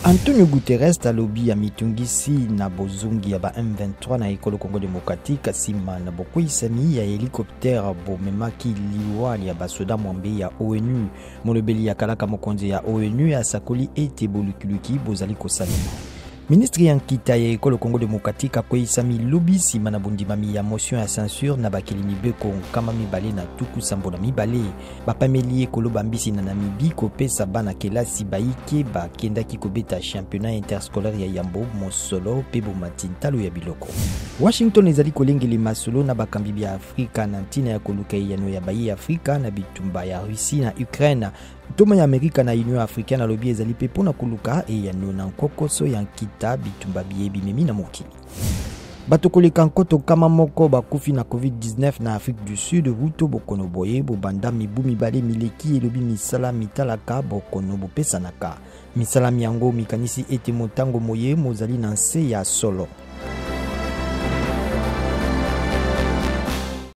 Antonio Guterres alobi amitungisi na bozongi ya ba M23 na ekolo Congo démocratique nsima na bokweyisami ya hélicoptère bomemaki liwa lya basoda mwambe ya ONU. Molobeli ya kalaka mokonzi ya ONU asakoli ete bolukiluki bozali kosalema. Ministre ya nkita ya ekolo Congo démocratique akweyisami lobi nsima na bondimami ya motion ya censure na bakeli mibeko 272. Bapameli ye koloba mbisi na Namibie kopesa bana kelasi bayike bakendaki kobeta championnat interscolaire ya yambo mosolo mpe bomati ntalo ya biloko. Washington ezali kolengele masolo na bakambi bya Afrika na ntina ya koluka eyano ya baye Afrika na bitumba ya Russie na Ukraine. Ntoma ya Amerika na Union africaine alobi ezali mpe mpo na koluka eyano na nkokoso ya nkita bitumba biye bimemi na mokili. Bato koleka 1,000 bakufi na COVID-19 na Afrique du Sud wuto bokono boye bobanda mibu 2 mileki, elobi misala mitalaka bokono bopesanaka. Misala miango mikanisi ete motango moye mozali na nse ya solo.